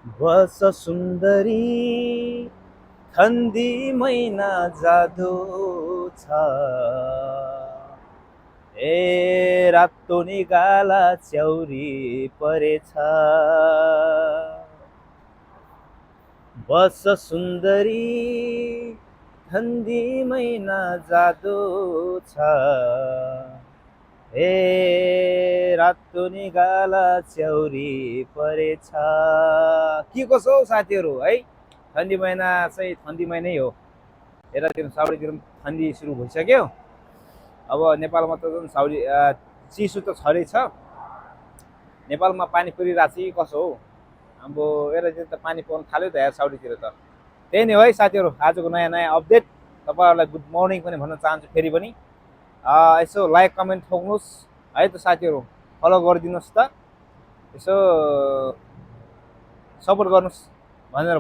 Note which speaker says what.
Speaker 1: बस सुन्दरी ठन्डी महिना जादु छ ए रातो निगाला च्याउरी परेछ बस सुन्दरी ठन्डी महिना जादु छ ए रातो निगाला च्याउरी परेछ के कसो हो साथीहरू है ठन्डी महिना चाहिँ ठन्डी महिनै हो यतातिर साउदीतिर ठन्डी सुरु भइसक्यो अब नेपालमा त झन् चिसो त छँदै छ नेपालमा पानी परिरहेको छ कि कसो हो अब यतातिर त पानी पर्न थाल्यो त यार साउदीतिर त त्यही नै हो है साथीहरू आजको नयाँ नयाँ अपडेट तपाईँहरूलाई गुड मर्निङ पनि भन्न चाहन्छु फेरि पनि यसो लाइक कमेन्ट ठोक्नुहोस् है त साथीहरू फलो गरिदिनुहोस् त यसो सपोर्ट गर्नुहोस् भनेर